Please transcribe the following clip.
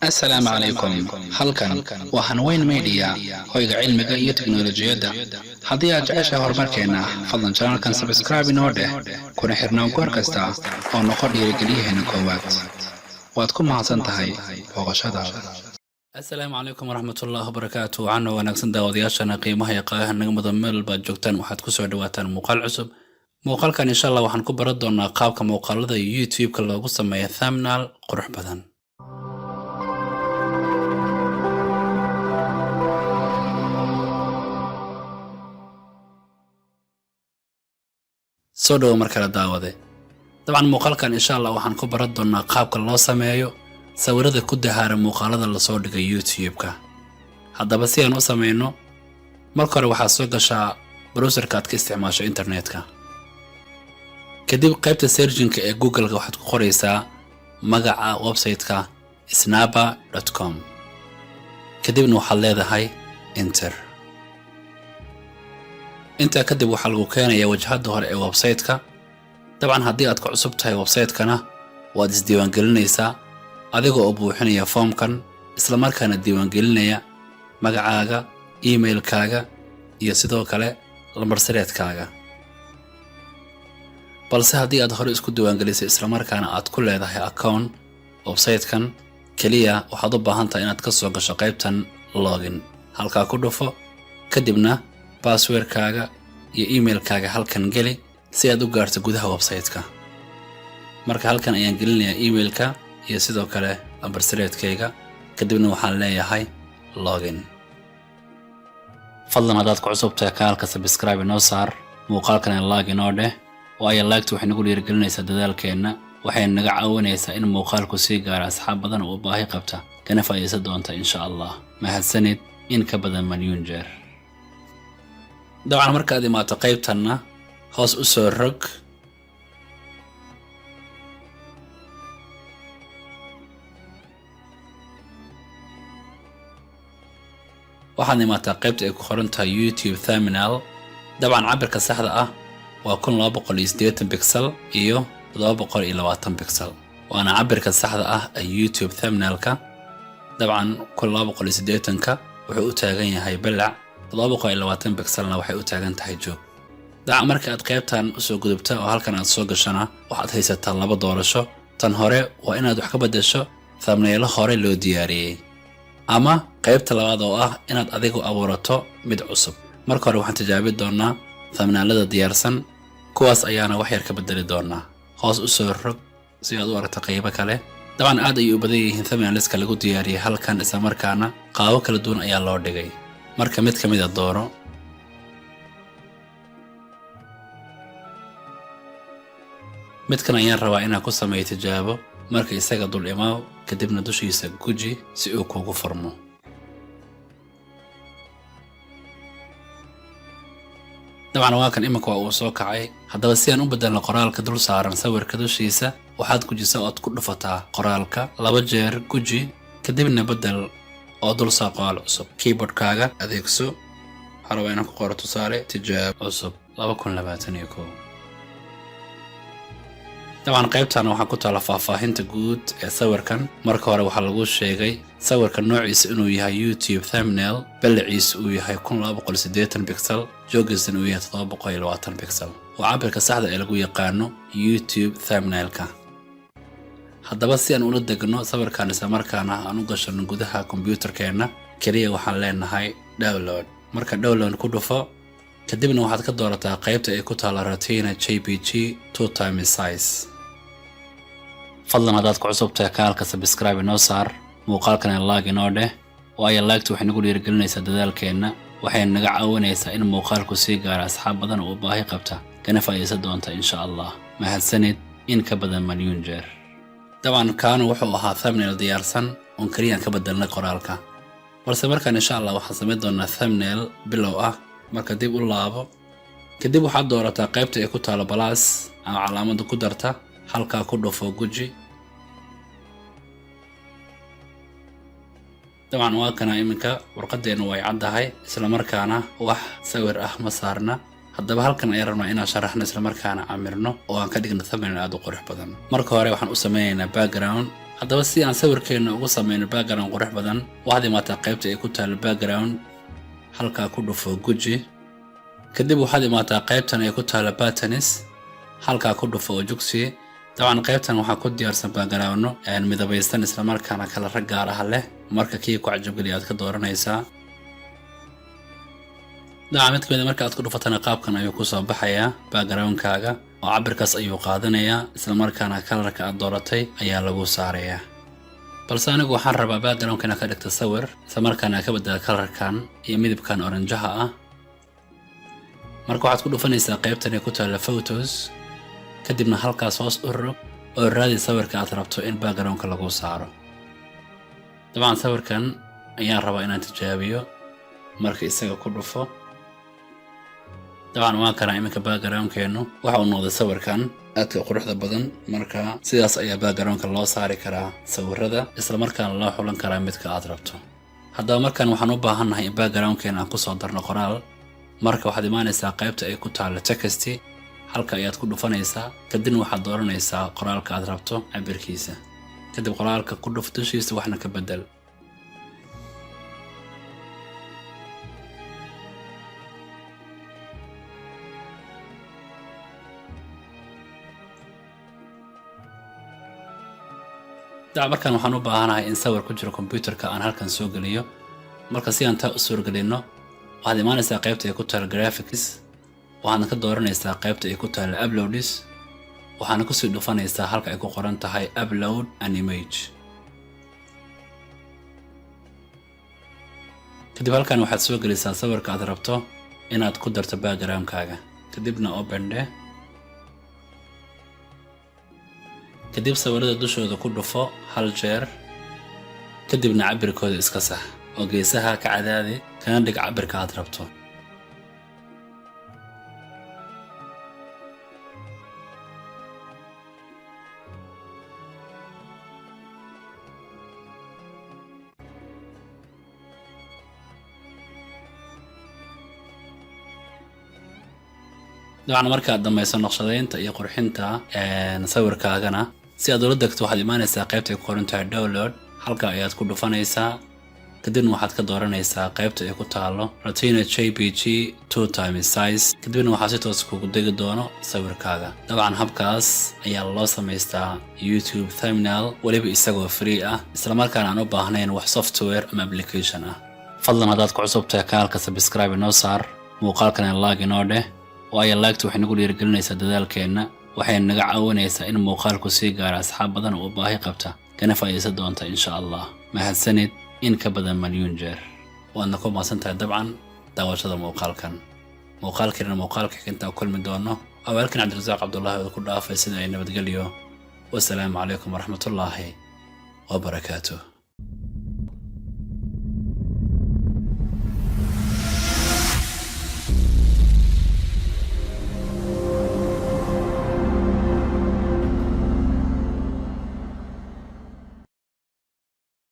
Assalaamu calaykum. Halkan waa Hanweyn Media, hoyga cilmiga iyo tiknolojiyadda. Haddii aad jeceshahay horumarkeenna, fadlan channelkan subscribe inoo dheh, kuna xirnaan goor kasta oo noqo dhiirigeliyaheena koowaad. Waad ku mahadsan tahay booqashadaada. Assalaamu calaykum waraxmatullaahi wabarakaatu. Waxaana wanaagsan daawadayaashana qiimaha iyo qaayaha naga mudan, meel baad joogtaan, waxaad kusoo dhawaataan muuqaal cusub. Muuqaalkan, insha Allah, waxaan ku baran doonaa qaabka muuqaalada YouTube-ka loogu sameeyo thumbnail qurux badan. Soo dhowo mar kale, daawade. Dabcan, muuqaalkan, insha Allah, waxaan ku baran doonaa qaabka loo sameeyo sawirada ku dahaara muuqaalada lasoo dhigay YouTube-ka. Haddaba, si aan u sameyno, marka hore waxaad soo gashaa browserka aad ka isticmaasho internetka. Kadib qaybta searchinka ee Google-ka waxaad ku qoraysaa magaca website-ka, snappa.com. Kadibna waxaad leedahay enter. Intaa kadib waxaa lagu keenayaa wajahadda hore ee website-ka. Dabcan, haddii aad ku cusub tahay website-kana, waad isdiiwaangelinaysaa adiga oo buuxinaya foomkan, islamarkaana diiwaangelinaya magacaaga, emailkaaga iyo sidoo kale lambarsareedkaaga. Balse haddii aad hore isku diiwaangelisay, islamarkaana aad ku leedahay account website-kan, keliya waxaad u baahan tahay inaad ka soo gasho qaybtan login. Halkaa ku dhufo, kadibna passwordkaaga iyo emailkaaga halkan geli si aad u gaarto gudaha website-ka. Marka halkan ayaan gelinayaa emailka iyo sidoo kale lambarsareedkayga, kadibna waxaan leeyahay login. Fadlan, haddaad ku cusub tahay kanaalka, subscribe inoo saar, muuqaalkana like inoo dheh, waayo like-tu waxay nagu dhiirigelinaysaa dadaalkeenna, waxay naga caawinaysaa in muuqaalku sii gaaro asxaab badan oo u baahi qabta, kana faa'iidaysan doonta, insha Allah. Mahadsanid in ka badan milyuun jeer. Dabcan, markaad imaato qaybtanna, hoos u soo rog. Waxaad imaataa qaybta ay ku qoran tahay YouTube thumbnail. Dabcan, cabirka saxda ah waa 1280 pixel iyo 720 pixel, waana cabirka saxda ah ee YouTube thumbnailka. Dabcan, 1280-ka wuxuu u taagan yahay balac, 720 pixelna waxay u taagan tahay joog. Dabcan, marka aad qaybtan usoo gudubta oo halkan aad soo gashana, waxaad haysataa laba doorasho. Tan hore waa inaad wax ka beddesho thumbnailo hore loo diyaariyey, ama qaybta labaad oo ah inaad adigu abuurato mid cusub. Marka hore waxaan tijaabin doonaa thumbnailada diyaarsan, kuwaas ayaana wax yar ka bedeli doonaa. Hoos u soo rog si aad u aragto qaybo kale. Dabcan, aad ayay u badan yihiin thumbnailiska lagu diyaariyey halkan, islamarkaana qaabo kala duwan ayaa loo dhigay. Marka mid ka mid a dooro. Midkan ayaan rabaa inaan ku sameeyo tijaabo. Marka isaga dul imaaw, kadibna dushiisa guji si uu kugu furmo. Dabcan, waa kan, iminka waa uu soo kacay. Haddaba, si aan u bedelno qoraalka dul saaran sawirka dushiisa, waxaad gujisaa ood ku dhufataa qoraalka laba jeer. Guji, kadibna bedel oo dul saar qoraal cusub. Keyboardkaaga adeegso. Waxaa rabaa inaan ku qoro, tusaale, tijaabo cusub 2021. Dabcan, qaybtan waxaa ku taala faahfaahinta guud ee sawirkan. Marka hore waxaa lagu sheegay sawirka noociisa inuu yahay YouTube thumbnail, ballaciisa uu yahay 1280 pixel, joogiisana uu yahay 720 pixel. Waa cabirka saxda ee lagu yaqaano YouTube thumbnailka. Haddaba, si aan ula degno sawirkan, islamarkaana aan u gashano gudaha kombiyuutarkeenna, keliya waxaan leenahay download. Marka download ku dhufo, kadibna waxaad ka doorataa qaybta ay ku taala Retina JPG two times size. Fadlan, haddaad ku cusub tahay kanaalka, subscribe inoo saar, muuqaalkana like inoo dheh, waayo like-tu waxay nagu dhiirigelinaysaa dadaalkeenna, waxay naga caawinaysaa in muuqaalku sii gaaro asxaab badan oo baahi qabta, kana faa'iidaysan doonta, insha Allah. Mahadsanid in ka badan milyuun jeer. Dabcan, kaanu wuxuu ahaa thumbnail diyaarsan oon keliyaan ka bedelnay qoraalka. Balse markaan, insha Allah, waxaan samayn doonaa thumbnail bilow ah. Marka dib u laabo, kadib waxaad doorataa qaybta ay ku taalo plus ama calaamada ku darta. Halkaa ku dhufo, guji. Dabcan, waa kana. Iminka warqadeennu way caddahay, islamarkaana wax sawir ah ma saarna. Haddaba, halkan ayaan rabnaa inaan sharaxno, islamarkaana camirno oo aan ka dhigno thumbnail aad u qurux badan. Marka hore waxaan u sameynaynaa background. Haddaba, si aan sawirkeenna ugu samayno background qurux badan, waxaad imaataa qaybta ay ku taalo background. Halkaa ku dhufo, guji. Kadib waxaad imaataa qaybtan ay ku taalo patterns. Halkaa ku dhufo oo jugsi. Dabcan qaybtan waxaa ku diyaarsan background-no midabaysan, islamarkaana kala rag gaar ah leh. Marka kii ku cajabgeliya aad ka dooranaysaa. Dabcan mid kamid marka aad ku dhufatana, qaabkan ayuu kusoo baxayaa background-kaaga oo cabirkaas ayuu qaadanayaa, islamarkaana color-ka aad dooratay ayaa lagu saarayaa. Balse anigu waxaan rabaa background-ka inaad ka dhigta sawir, islamarkaana ka bedela color-kan iyo midabkan orange-aha ah. Marka waxaad ku dhufanaysaa qaybtan ay ku taalla photos, kadibna halkaas hoos u rog oo raadi sawirka aad rabto in background-ka lagu saaro. Dabcan sawirkan ayaan rabaa inaan tijaabiyo, marka isaga ku dhufo. Dabcan waa kanaa. Iminka background-keennu waxa uu noqday sawirkan aadka quruxda badan. Marka sidaas ayaa background-ka loo saari karaa sawirada, islamarkaana loo xulan karaa midka aad rabto. Haddaba markan waxaan u baahannahay in background-keena aan kusoo darno qoraal. Marka waxaad imaanaysaa qaybta ay ku taalla text. Halka ayaad ku dhufanaysaa, kadibna waxaad dooranaysaa qoraalka aad rabto cabirkiisa. Kadib qoraalka ku dhuf dushiisa, waxna ka bedel. Dac markaan waxaan u baahanahay in sawir ku jiro kombyuutarka aan halkan soo geliyo. Marka si aan taa u suurgelino, waxaad imaanaysaa qaybta ay ku taala graphics, waxaadna ka dooranaysaa qaybta ay ku taala uploads, waxaana kusii dhufanaysaa halka ay ku qoran tahay upload an image. Kadib halkan waxaad soo gelisaa sawirka aad rabto inaad ku darto background-kaaga, kadibna open dheh. Kadib sawirada dushooda ku dhufo hal jeer, kadibna cabirkooda iska sax oo geesaha ka cadaadi, kana dhig cabirka aad rabto. Dabcan markaad dhamayso naqshadeynta iyo qurxinta sawirkaagana, si aad ula degto waxaad imaanaysaa qaybta ay ku qoran tahay download. Halka ayaad ku dhufanaysaa, kadibna waxaad ka dooranaysaa qaybta ay ku taalo Retina JPG 2 times size. Kadibna waxaa si toos kugu degi doono sawirkaaga. Dabcan habkaas ayaa loo samaystaa YouTube thumbnail, weliba isagoo free ah, islamarkaana aan u baahnayn wax software ama application ah. Fadlan haddaad ku cusub tahay kanaalka, subscribe inoo saar, muuqaalkana like inoo dheh, waayo like-ta waxay nagu dhiirigelinaysaa dadaalkeenna, waxayna naga caawinaysaa in muuqaalku sii gaaro asxaab badan oo baahi qabta, kana faa'iidaysan doonta insha Allah. Mahadsanid in ka badan malyuun jeer. Waadna ku mahadsan tahay dabcan daawashada muuqaalkan. Muuqaalkeena muuqaalka intaa kulmi doono, awaalkan Cabdirasaaq Cabdullaahi oo ku dhaafay sida ay nabadgelyo. Wasalaamu calaykum waraxmatullaahi wabarakaatuh.